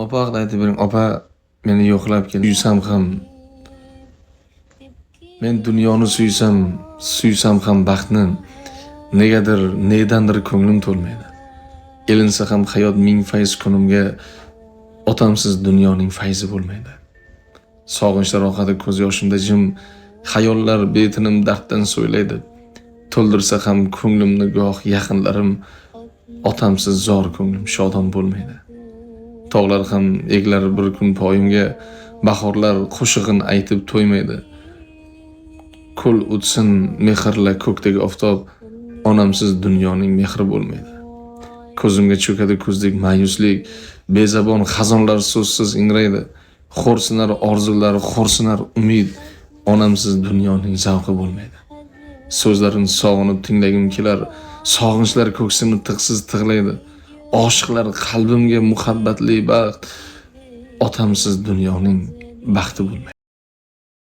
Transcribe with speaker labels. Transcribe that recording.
Speaker 1: Opa haqida aytib bering. Opa meni yo'qlab keldi. Suysam ham, men dunyoni suysam, suysam ham baxtni, negadir, nedandir ko'nglim to'lmaydi. Ilinsa ham hayot ming fayz kunimga, otamsiz dunyoning fayzi bo'lmaydi. Sog'inchlar oqadi ko'z yoshimda jim, xayollar betinim darddan so'ylaydi. To'ldirsa ham ko'nglimni goh yaqinlarim, otamsiz zor ko'nglim shodon bo'lmaydi. Tog'lar ham eglar bir kun poyimga, bahorlar qo'shig'in aytib to'ymaydi. Ko'l o'tsin mehrla ko'kdagi oftob, onamsiz dunyoning mehri bo'lmaydi. Ko'zimga cho'kadi ko'zdek ma'yuslik, bezabon xazonlar so'zsiz ingraydi. Xo'rsinar orzular, xo'rsinar umid, onamsiz dunyoning zavqi bo'lmaydi. So'zlarini sog'inib tinglagim kelar, sog'inchlar ko'ksimni tig'siz tig'laydi. Oshiqlar qalbimga muhabbatli baxt, otamsiz dunyoning baxti bo'lmaydi.